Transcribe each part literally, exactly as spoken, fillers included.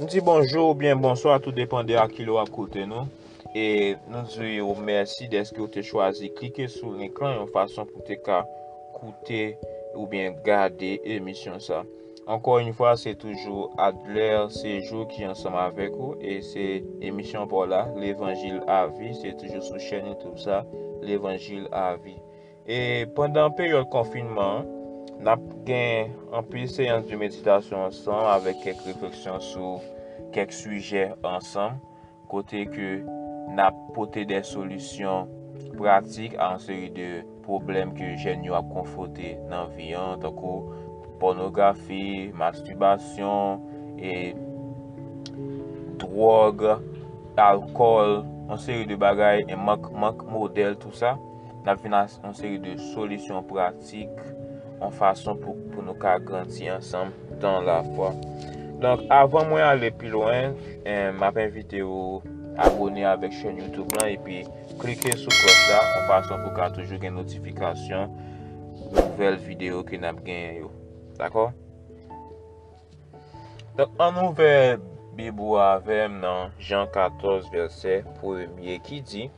Nou di bonjou oubyen bonswa, tou depann de a kilè w ap koute nou. E nou di w mèsi dèske w te chwazi klike sou link lan yon fason pou w te ka koute oubyen gade emisyon sa. Ankò yon fwa, se toujou Adler Sejou ki ansanm avèk ou, e se emisyon pa w la, Levanjil a Vi, se toujou sou chèn YouTube sa, Levanjil a Vi. E pandan peryòd konfinman an, n ap gen anpil seyans de meditasyon ansanm avèk kèk refleksyon sou kèk sijè ansanm, kote ke n ap pote de solisyon pratik a yon seri de pwoblèm ke jèn yo ap konfwonte nan vi an, tankou pònografi, mastibasyon, e dwòg, alkòl, yon seri de bagay, e mank, mank modèl, tou sa. N ap vin a yon seri de solisyon pratik, yon fason pou, pou nou ka grandi ansanm dans la foi. Donk, avan mwen ale pi lwen, eh, m ap envite w abòne avèk chèn YouTube lan epi klike sou klòch la, yon fason pou w ka toujou gen notifikasyon nouvèl videyo ke n ap genyen yo. Dakò? Donk, ann ouvè Bib ou avè m nan Jan katòz, vèsè premye ki di,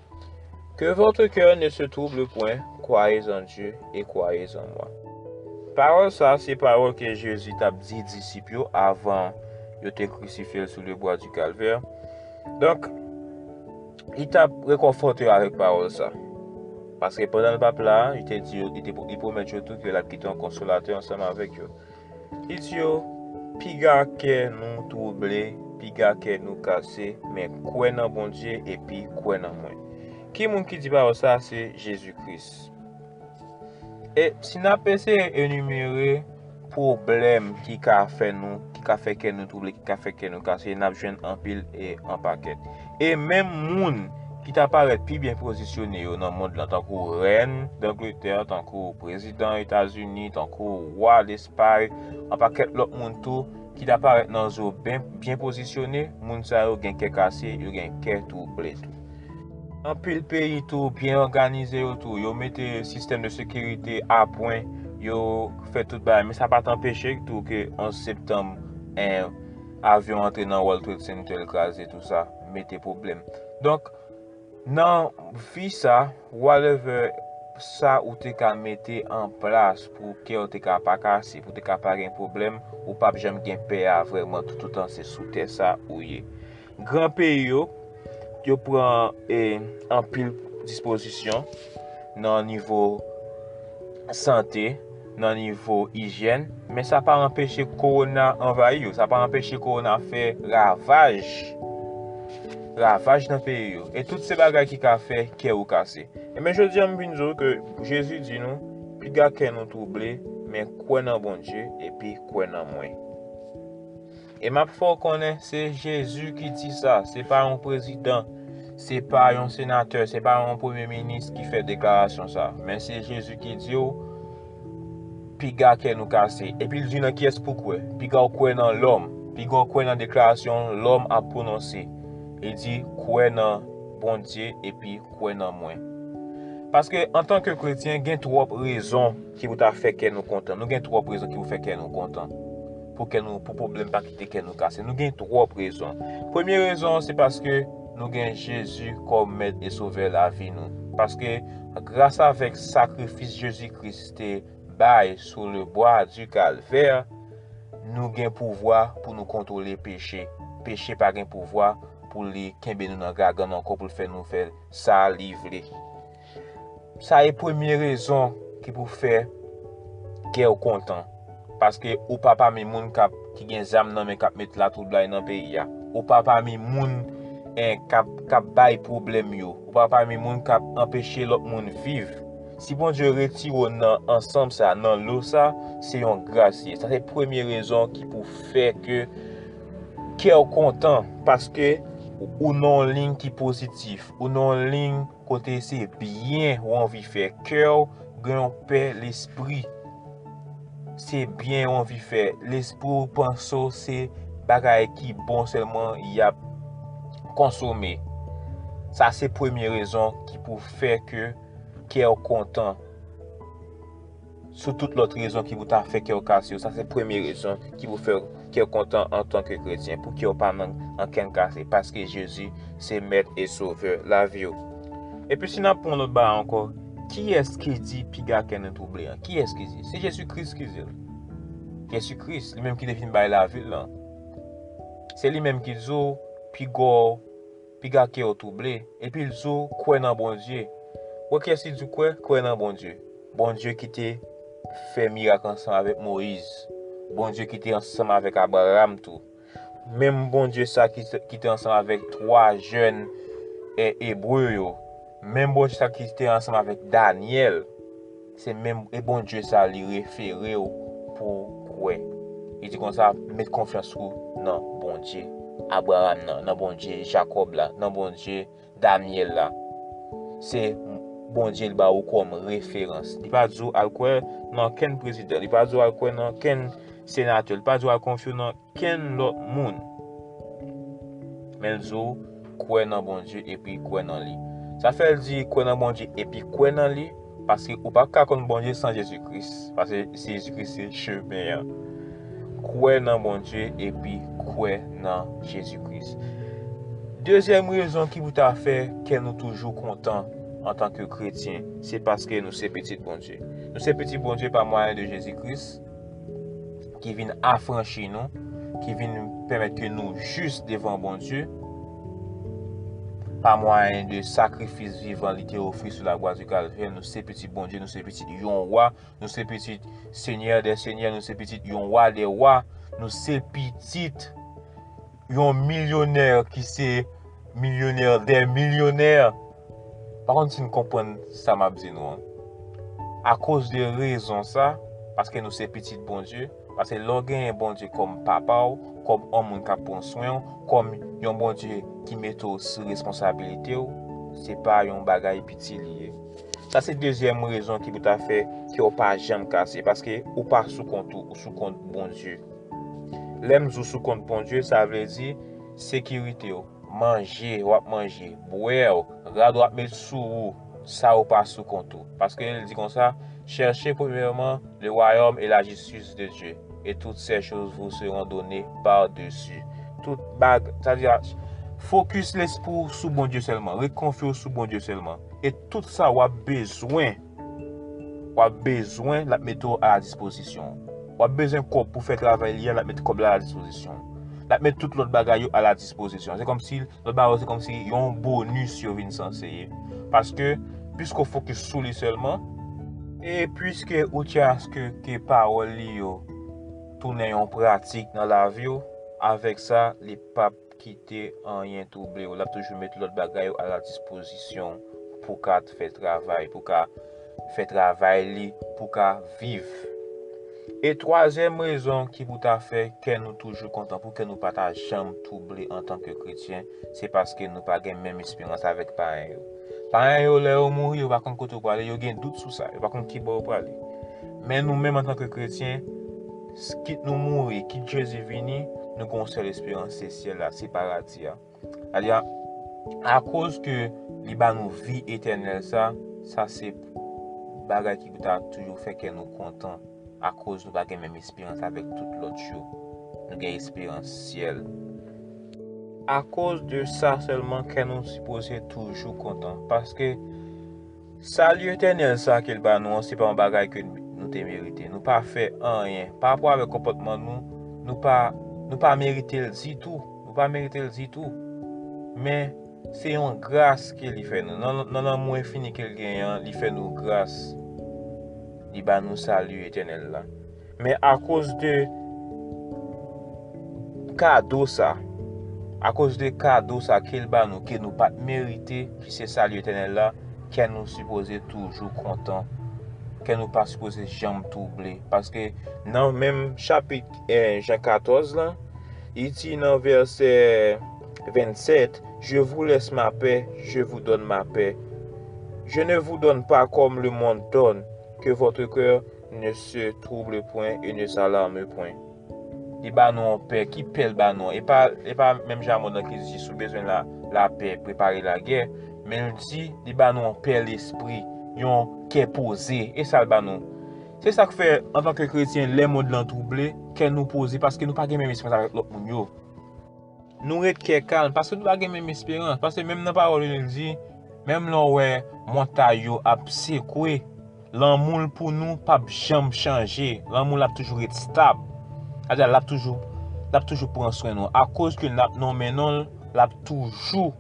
Que votre cœur ne se trouble point, croyez en Dieu et croyez en moi. Pawòl sa, se pawòl ke Jezi t ap di disip yo avan yo te krisifye l sou le bwa di Kalvè. Donk, li t ap rekonfòte yo avèk pawòl sa. Paske pandan l p ap la, li te di yo, li te, li pwomèt yo tou ke l ap kite yon konsolatè ansanm avèk yo. Li di yo, piga kè nou twouble, piga kè nou kase, men kwè nan Bondye epi kwè nan mwen. Ki moun ki di pawòl sa? Se Jezi Kris. E si n ap eseye enimere pwoblèm ki ka fè nou, ki ka fè kè nou twouble, ki ka fè kè nou kase, n ap jwenn anpil e an pakèt. E menm moun ki ta parèt pi byen pozisyone yo nan mond lan, tankou rèn Dangletè, tankou prezidan Etazini, tankou wa Lespay, an pakèt lòt moun tou ki ta parèt nan zo byen, byen pozisyone, moun sa yo gen kè kase, yo gen kè twouble tou. Anpil peyi tou byen òganize yo tou, yo mete sistèm de sekirite a pwen, yo fè tout bagay, men sa pa t anpeche tou ke onz septanm, en, avyon antre nan World Trade Center, l kraze tou sa, mete pwoblèm. Donk, nan vi sa, whatever sa ou te ka mete an plas pou kè w te ka pa kase, pou te ka pa gen pwoblèm, ou p ap janm gen pè a vrèman toutotan se sou tè sa ou ye. Gran peyi yo, yo pran, e, anpil dispozisyon nan nivo sante, nan nivo ijyèn, men sa pa anpeche kowona anvayi yo, sa pa anpeche kowona fè ravaj, ravaj nan peyi yo. E tout se bagay ki ka fè kè ou kase. Ebyen, jodi a, m vin di w ke Jezi di nou, piga kè nou twouble, men kwè nan Bondye epi kwè nan mwen. E m ap fè w konnen se Jezi ki di sa, se pa yon prezidan, se pa yon senatè, se pa yon premye minis ki fè deklarasyon sa, men se Jezi ki di w, piga kè nou kase. Epi l di nan kiyès pou kwè? Piga w kwè nan lòm, piga w kwè nan deklarasyon lòm ap pwononse. Li di, kwè nan Bondye epi kwè nan mwen. Paske antanke kretyen, gen twòp rezon ki pou ta fè kè nou kontan. Nou gen twòp rezon ki pou fè kè nou kontan. Pou kè nou, pou pwoblèm pa kite kè nou kase. Nou gen twòp rezon. Premye rezon, se paske nou gen Jezi kòm Mèt e Sovè lavi nou. Paske gras avèk sakrifis Jezi Kris te bay sou le bwa di Kalvè, nou gen pouvwa pou nou kontwole peche. Peche pa gen pouvwa pou li kenbe nou nan gagann ankò, pou l fè nou fè sa li vle. Sa e premye rezon ki pou fè kè w kontan. Paske ou pa pami moun k ap, ki gen zam nan men k ap met latwoublay nan peyi a. Ou pa pami moun, en, k ap, k ap bay pwoblèm yo. Ou pa pami moun k ap anpeche lòt moun viv. Si Bondye retire w nan ansanm sa, nan lo sa, se yon gras ye. Sa se premye rezon ki pou fè ke kè w kontan, paske ou nan yon liy ki pozitif, ou nan yon liy kote se byen ou anvi fè. Kè w gen yon pè lespri. Se byen ou anvi fè. Lespri w, panse w, se bagay ki bon sèlman y ap konsome. Sa se premye rezon ki pou fè ke kè w kontan. sou tout lòt rezon ki pou ta fè kè w kase yo. Sa se premye rezon ki pou fè kè w kontan antanke kretyen, pou kè w pa nan ankenn kase, paske Jezi se Mèt e Sovè lavi w. Epi si n ap pran lòt bagay ankò, kiyès ki di piga kè nou twouble an? Kiyès ki di? Se Jezi Kris ki di l. Jezi Kris, li menm ki te vin bay lavi l lan. Se li menm ki di w, piga w, piga kè w twouble, epi l di w, kwè nan Bondye. Wè kiyès ki di w kwè? Kwè nan Bondye. Bondye ki te fè mirak ansanm avèk Moyiz. Bondye ki te ansanm avèk Abraram tou. Menm Bondye sa ki, ki te ansanm avèk twa jèn, e, Ebre yo. Menm Bondye sa ki te ansanm avèk Danyèl. Se menm e Bondye sa li refere w pou w kwè. Li di konsa, met konfyans ou nan Bondye Abraram nan, nan Bondye Jakòb la, nan Bondye Danyèl la. Se Bondye li ba ou kòm referans. Li pa di w al kwè nan kenn prezidan, li pa di w al kwè nan kenn senatè, li pa di w al konfye w nan kenn lòt moun. Men l di w kwè nan Bondye epi kwè nan li. Sa fè l di kwè nan Bondye epi kwè nan li, paske ou pa ka konn Bondye san Jezi Kris. Paske Jezi Kris se chemen an. Kwè nan Bondye epi kwè nan Jezi Kris. Dezyèm rezon ki pou ta fè kè nou toujou kontan antanke kretyen, se paske nou se pitit Bondye. Nou se pitit Bondye pa mwayen de Jezi Kris, ki vin afranchi nou, ki vin pèmèt ke nou jis devan Bondye, pa mwayen de sakrifis vivan li te ofri sou labwa di Kalvè. Nou se pitit Bondye, nou se pitit yon wa, nou se pitit Senyè dè senyè, nou se pitit yon wa dè wa, nou se pitit yon milyonè ki se milyonè dè milyonè. Pa konn si n konprann sa m ap di nou an. Akoz de rezon sa, paske nou se pitit Bondye, paske lè w genyen Bondye kòm papa w, kòm yon moun k ap pran swen w, kòm yon Bondye ki mete w sou responsabilite w, se pa yon bagay piti li ye. Sa se dezyèm rezon ki pou ta fè kè w pa janm kase, paske ou pa sou kont ou, ou sou kont Bondye. Lè m di w sou kont Bondye, sa vle di sekirite w, manje w ap manje, bwè w, rad w ap met sou ou, sa ou pa sou kont ou. Paske l di konsa, cherchez premièrement le royaume et la justice de Dieu, et toutes ces choses vous seront données par-dessus. Tout bag, sa di, fokis lespri w sou Bondye sèlman, ret konfye w sou Bondye sèlman. E tout sa w ap bezwen, w ap bezwen, l ap mete w a la dispozisyon w. W ap bezwen kòb pou fè travay li a, l ap mete kòb la a la dispozisyon w. L ap mete tout lòt bagay yo a la dispozisyon w. Se kòmsi lòt bagay yo, se kòmsi yon bonis yo vin sanse ye. Paske, piske w fokis sou li sèlman, e piske ou tchè aske ke pawòl li yo tounen yon pratik nan lavi w, avèk sa, li p ap kite anyen twouble w. L ap toujou met lòt bagay yo a la dispozisyon w pou w ka fè travay, pou w ka fè travay li, pou w ka viv. E twazyèm rezon ki pou ta fè kè nou toujou kontan, pou kè nou pa ta janm twouble antanke kretyen, se paske nou pa gen menm esperans avèk payen yo. Payen yo, lè yo mouri, yo pa konn kote yo prale, yo gen dout sou sa, yo pa konn ki bò yo prale. Men nou menm antanke kretyen, s- kit nou mouri, kit Jezi vini, nou gen yon sèl esperans, se syèl la, se paradi a. Sa di a, akoz ke li ba nou vi etènèl sa, sa se bagay ki pou ta toujou fè kè nou kontan, akoz nou pa gen menm esperans avèk tout lòt yo. Nou gen esperans syèl. Akoz de sa sèlman kè nou sipoze toujou kontan, paske sali etènèl sa ke l ba nou an, se pa yon bagay ke nou te merite. Nou pa fè anyen. Pa rapò avèk konpòtman nou, nou pa, nou pa merite l ditou. Nou pa merite l ditou. Men, se yon gras ke li fè nou. Nan, nan lanmou enfini ke l genyen an, li fè nou gras. Li ba nou sali etènèl la. Men akoz de kado sa, akoz de kado sa ke l ba nou, ke nou pa t merite, ki se sali etènèl la, kè nou sipoze toujou kontan, kè nou pa sipoze janm twouble. Paske nan menm chapit, eh, Jan katòz lan, li di nan vèsè vennsèt, Je vous laisse ma paix, je vous donne ma paix. Je ne vous donne pas comme le monde donne, que votre cœur ne se trouble point et ne s'alarme point. Li ba nou yon pè, ki pè l ba nou an? E pa, e pa menm jan mond lan ki di si w bezwen la, lapè, prepare lagè, men l di li ba nou yon pè lespri, yon kè poze. E sa l ba nou. Se sa k fè, antanke kretyen, lè mond lan twouble, kè nou poze, paske nou pa gen menm esperans avèk lòt moun yo. Nou ret kè kalm, paske nou pa gen menm esperans. Paske menm nan pawòl li di, menm lè w wè montay yo ap sekwe, lanmou l pou nou p ap janm chanje. Lanmou l ap toujou ret stab. Sa vle di l ap toujou, l ap toujou pran swen nou. Akoz ke n ap nonmen non l, l ap toujou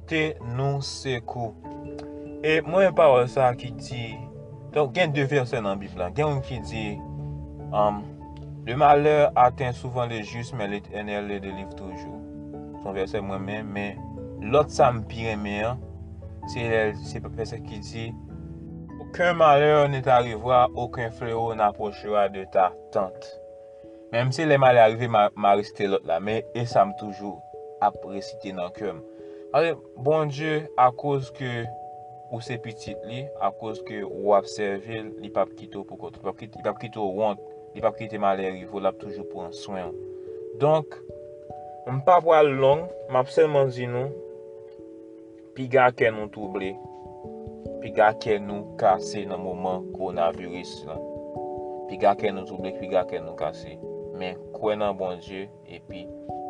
pote nou sekou. E mwen, pawòl sa ki di, donk, gen de vèsè nan Bib la. Gen youn ki di, um, le malheur atteint souvent le juste, mais l'Éternel le délivre toujours. Se yon vèsè mwen renmen, men lòt sa m pi renmen an, se lè, se vèsè ki di, aucun malheur ne t'arrivera, aucun fléau n'approchera de ta tente. Menm si lè malè a rive, m a, m a resite lòt la, men e sa m toujou ap resite nan kè m. Paske Bondye, akoz ke ou se pitit li, akoz ke w ap sèvi l, li p ap kite w poukont ou, li p ap kite, li p ap kite w wont, li p ap kite malè rive w, l ap toujou pran swen w. Donk, m pa pral long, m ap sèlman di nou, piga kè nou twouble, piga kè nou kase nan moman kowonaviris lan. Piga kè nou twouble, piga kè nou kase. Men kwè nan Bondye epi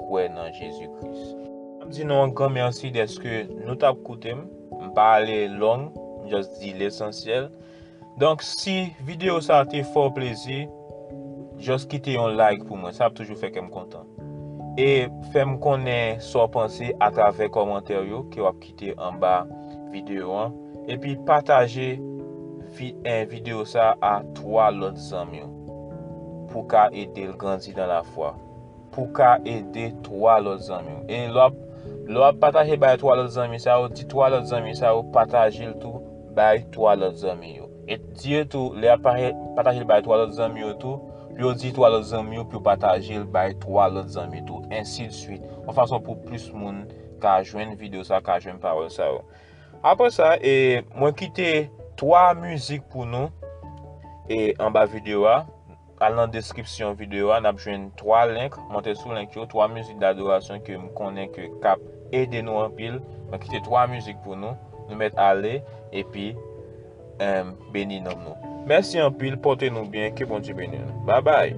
kwè nan Jezi Kris. M ap di nou yon gran mèsi dèske nou t ap koute m. M pa ale long, m just di lesansyèl. Donk, si videyo sa a te fè w plezi, just kite yon like pou mwen. Sa ap toujou fè kè m kontan. E fè m konnen sa w panse atravè kòmantè yo ke w ap kite anba videyo an. Epi pataje vi-, eh, videyo sa a twa lòt zanmi w pou w ka ede l grandi nan lafwa. Pou w ka ede twa lòt zanmi w. E lè w ap, lè w ap pataje bay twa lòt zanmi sa yo, di twa lòt zanmi sa yo pataje l tou bay twa lòt zanmi yo. E di yo tou, lè y ap pa-, pataje l bay twa lòt zanmi yo tou, pou yo di twa lòt zanmi yo pou yo pataje l bay twa lòt zanmi tou, ensi de suite. Yon fason pou plis moun ka jwenn videyo sa, ka jwenn pawòl sa yo. Apre sa, e, mwen kite twa mizik pou nou, e, anba videyo a. Al nan deskripsyon videyo a, n ap jwenn twa link. Monte sou link yo, twa mizik dadorasyon ke m konnen ke k ap ede nou anpil. Mwen kite twa mizik pou nou. Nou mèt ale, epi, em, beni nanm nou. Mèsi anpil, pote nou byen, ke Bondye beni nou. Babay!